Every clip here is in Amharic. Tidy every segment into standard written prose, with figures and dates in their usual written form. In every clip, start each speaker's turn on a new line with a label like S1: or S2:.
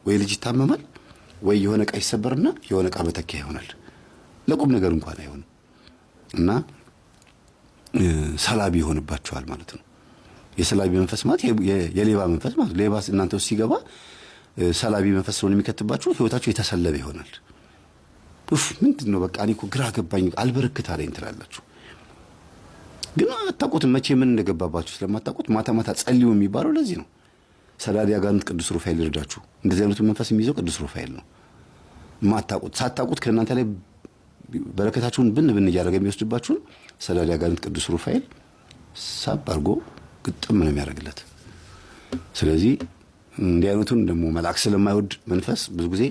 S1: ወይ ልጅ ይታመማል፣ ወይ የሆነ ዕቃ ይሰበርና የሆነ ዕቃ መተኪያ ይሆናል። ለቁም ነገር እንኳን አይሆንም እና ሰላቢ ይሆንባቸዋል ማለት ነው። የሰላቢ መንፈስ ማለት የሌባ መንፈስ ማለት ሌባ እናንተ ውስጥ ሲገባ ሰላቢ መንፈስ ስለሆነ የሚከትባችሁ ህይወታችሁ የተሰለበ ይሆናል። ኡፍ ምንድን ነው በቃ እኔ እኮ ግራ ገባኝ አልበረክት አለኝ ትላላችሁ። ግን አታውቁትም፣ መቼ ምን እንደገባባችሁ ስለማታውቁት ማታ ማታ ጸልዩ የሚባለው ለዚህ ነው። ሰዳዲ አጋንንት ቅዱስ ሩፋኤል ይርዳችሁ። እንደዚህ አይነቱ መንፈስ የሚይዘው ቅዱስ ሩፋኤል ነው። ማታውቁት ሳታውቁት ከእናንተ ላይ በረከታችሁን ብን ብን እያደረገ የሚወስድባችሁን ሰዳዲ አጋንንት ቅዱስ ሩፋኤል ሳብ አድርጎ ግጥም ነው የሚያደርግለት። ስለዚህ እንዲህ አይነቱን ደግሞ መልአክ ስለማይወድ መንፈስ ብዙ ጊዜ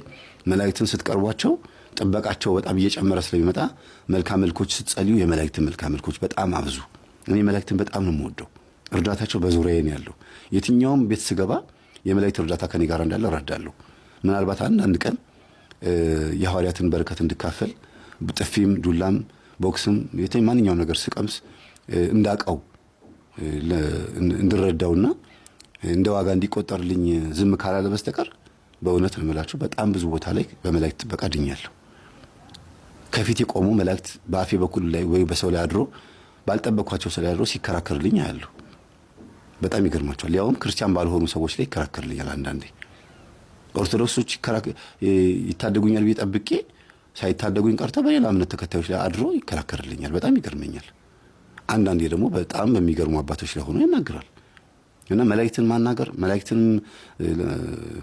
S1: መላእክትን ስትቀርቧቸው ጥበቃቸው በጣም እየጨመረ ስለሚመጣ መልካ መልኮች ስትጸልዩ የመላእክትን መልካ መልኮች በጣም አብዙ። እኔ መላእክትን በጣም ነው የምወደው። እርዳታቸው በዙሪያዬ ነው ያለው። የትኛውም ቤት ስገባ የመላእክት እርዳታ ከኔ ጋር እንዳለ እረዳለሁ። ምናልባት አንዳንድ ቀን የሐዋርያትን በረከት እንድካፈል ጥፊም፣ ዱላም፣ ቦክስም ማንኛውም ነገር ስቀምስ እንዳቀው እንድረዳውና እንደ ዋጋ እንዲቆጠርልኝ ዝም ካላለ በስተቀር በእውነት ነው የምላችሁ በጣም ብዙ ቦታ ላይ በመላእክት ጥበቃ ድኛለሁ። ከፊት የቆሙ መላእክት በአፌ በኩል ላይ ወይ በሰው ላይ አድሮ ባልጠበቅኳቸው ሰው ላይ አድሮ ሲከራከርልኝ አያለሁ። በጣም ይገርማቸዋል። ያውም ክርስቲያን ባልሆኑ ሰዎች ላይ ይከራከርልኛል። አንዳንዴ ኦርቶዶክሶች ይታደጉኛል ብዬ ጠብቄ ሳይታደጉኝ ቀርተው በሌላ እምነት ተከታዮች ላይ አድሮ ይከራከርልኛል። በጣም ይገርመኛል። አንዳንዴ ደግሞ በጣም በሚገርሙ አባቶች ላይ ሆኖ ይናገራል። እና መላእክትን ማናገር መላእክትን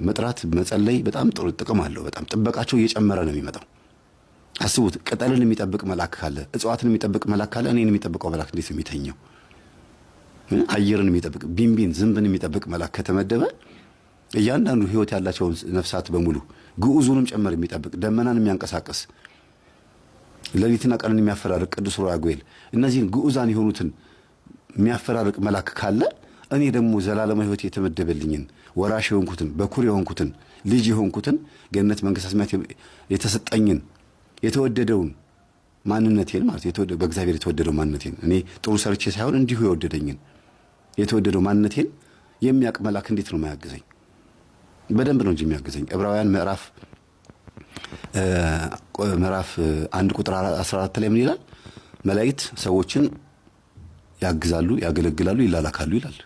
S1: መጥራት መጸለይ በጣም ጥሩ ጥቅም አለው። በጣም ጥበቃቸው እየጨመረ ነው የሚመጣው። አስቡት፣ ቅጠልን የሚጠብቅ መልአክ ካለ፣ እጽዋትን የሚጠብቅ መልአክ ካለ እኔን የሚጠብቀው መልአክ እንዴት ነው የሚተኘው? አየርን የሚጠብቅ ቢንቢን ዝንብን የሚጠብቅ መልአክ ከተመደበ እያንዳንዱ ሕይወት ያላቸውን ነፍሳት በሙሉ ግዑዙንም ጨምር የሚጠብቅ ደመናን የሚያንቀሳቅስ ሌሊትና ቀንን የሚያፈራርቅ ቅዱስ ራጉኤል እነዚህን ግዑዛን የሆኑትን የሚያፈራርቅ መልአክ ካለ እኔ ደግሞ ዘላለማዊ ሕይወት የተመደበልኝን ወራሽ የሆንኩትን በኩር የሆንኩትን ልጅ የሆንኩትን ገነት መንግሥተ ሰማያት የተሰጠኝን የተወደደውን ማንነቴን ማለት በእግዚአብሔር የተወደደው ማንነቴን እኔ ጥሩ ሰርቼ ሳይሆን እንዲሁ የወደደኝን የተወደደው ማንነቴን የሚያውቅ መልአክ እንዴት ነው የማያግዘኝ? በደንብ ነው እንጂ የሚያግዘኝ። ዕብራውያን ምዕራፍ 1 ቁጥር 14 ላይ ምን ይላል? መላእክት ሰዎችን ያግዛሉ፣ ያገለግላሉ፣ ይላላካሉ ይላል።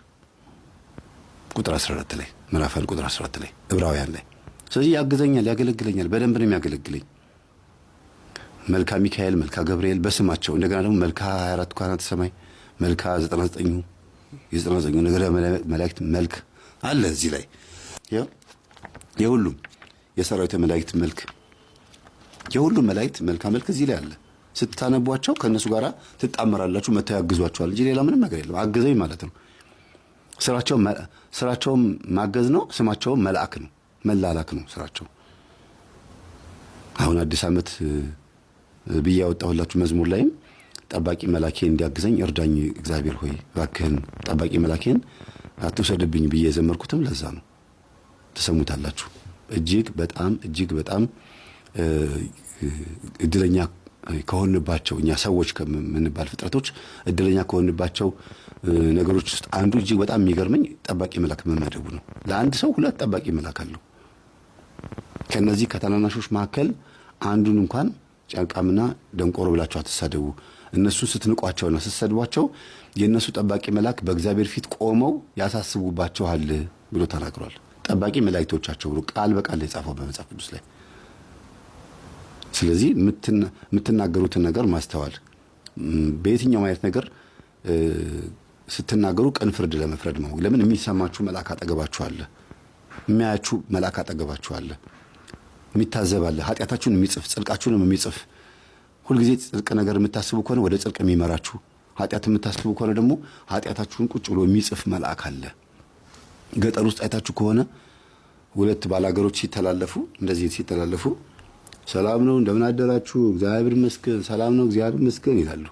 S1: ቁጥር 14 ላይ ምዕራፍ 1 ቁጥር 14 ላይ ዕብራውያን ላይ። ስለዚህ ያግዘኛል፣ ያገለግለኛል፣ በደንብ ነው የሚያገለግለኝ። መልካ ሚካኤል፣ መልካ ገብርኤል በስማቸው እንደገና ደግሞ መልካ 24 ካህናተ ሰማይ፣ መልካ 99ኙ የ99ኙ ነገደ መላእክት መልክ አለ እዚህ ላይ የሁሉም የሰራዊተ መላእክት መልክ የሁሉም መላእክት መልካ መልክ እዚህ ላይ አለ። ስታነቧቸው ከእነሱ ጋር ትጣመራላችሁ፣ መተው ያግዟቸዋል እንጂ ሌላ ምንም ነገር የለም። አግዘኝ ማለት ነው። ስራቸውም ማገዝ ነው። ስማቸውም መልአክ ነው፣ መላላክ ነው ስራቸው። አሁን አዲስ ዓመት ብዬ ያወጣሁላችሁ መዝሙር ላይም ጠባቂ መላኬ እንዲያግዘኝ እርዳኝ እግዚአብሔር ሆይ እባክህን ጠባቂ መላኬን አትውሰድብኝ ብዬ የዘመርኩትም ለዛ ነው። ትሰሙታላችሁ። እጅግ በጣም እጅግ በጣም እድለኛ ከሆንባቸው እኛ ሰዎች ከምንባል ፍጥረቶች እድለኛ ከሆንባቸው ነገሮች ውስጥ አንዱ እጅግ በጣም የሚገርመኝ ጠባቂ መልአክ መመደቡ ነው። ለአንድ ሰው ሁለት ጠባቂ መልአክ አለው። ከነዚህ ከታናናሾች መካከል አንዱን እንኳን ጨንቃምና ደንቆሮ ብላችሁ አትሳደቡ። እነሱን ስትንቋቸውና ስትሰድቧቸው የእነሱ ጠባቂ መልአክ በእግዚአብሔር ፊት ቆመው ያሳስቡባቸዋል ብሎ ተናግሯል። ጠባቂ መላእክቶቻቸው ብሎ ቃል በቃል የጻፈው በመጽሐፍ ቅዱስ ላይ። ስለዚህ የምትናገሩትን ነገር ማስተዋል፣ በየትኛውም አይነት ነገር ስትናገሩ ቅን ፍርድ ለመፍረድ ነው። ለምን የሚሰማችሁ መልአክ አጠገባችሁ አለ፣ የሚያያችሁ መልአክ አጠገባችሁ አለ፣ የሚታዘብ አለ፣ ኃጢአታችሁን የሚጽፍ ጽድቃችሁንም የሚጽፍ። ሁልጊዜ ጽድቅ ነገር የምታስቡ ከሆነ ወደ ጽድቅ የሚመራችሁ፣ ኃጢአት የምታስቡ ከሆነ ደግሞ ኃጢአታችሁን ቁጭ ብሎ የሚጽፍ መልአክ አለ። ገጠር ውስጥ አይታችሁ ከሆነ ሁለት ባላገሮች ሲተላለፉ እንደዚህ ሲተላለፉ ሰላም ነው እንደምን አደራችሁ፣ እግዚአብሔር ይመስገን፣ ሰላም ነው እግዚአብሔር ይመስገን ይላሉ።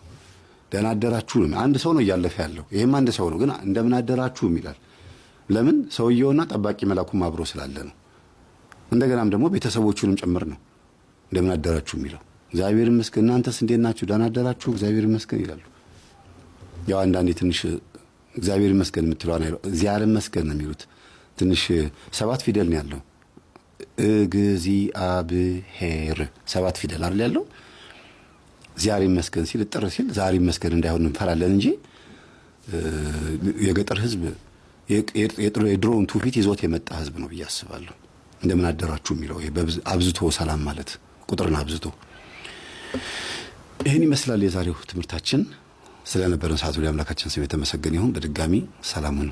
S1: ደህና አደራችሁ ነው። አንድ ሰው ነው እያለፈ ያለው፣ ይሄም አንድ ሰው ነው፣ ግን እንደምን አደራችሁ ይላል። ለምን? ሰውየውና ጠባቂ መላኩም አብሮ ስላለ ነው። እንደገናም ደግሞ ቤተሰቦቹንም ጭምር ነው እንደምን አደራችሁ የሚለው። እግዚአብሔር ይመስገን፣ እናንተስ እንዴት ናችሁ? ደህና አደራችሁ፣ እግዚአብሔር ይመስገን ይላሉ። ያው አንዳንዴ ትንሽ እግዚአብሔር ይመስገን የምትለዋን አይለው እግዚአብሔር ይመስገን ነው የሚሉት። ትንሽ 7 ፊደል ነው ያለው እግዚአብሔር 7 ፊደል አይደል ያለው? ዚያር ይመስገን ሲል ጥር ሲል ዛሬ ይመስገን እንዳይሆን እንፈራለን እንጂ የገጠር ህዝብ የድሮውን ትውፊት ይዞት የመጣ ህዝብ ነው ብዬ አስባለሁ። እንደምን አደራችሁ የሚለው አብዝቶ ሰላም ማለት ቁጥርን አብዝቶ ይህን ይመስላል የዛሬው ትምህርታችን። ስለነበረን ሰዓት ሁሉ የአምላካችን ስም የተመሰገነ ይሁን። በድጋሚ ሰላም ሁኑ።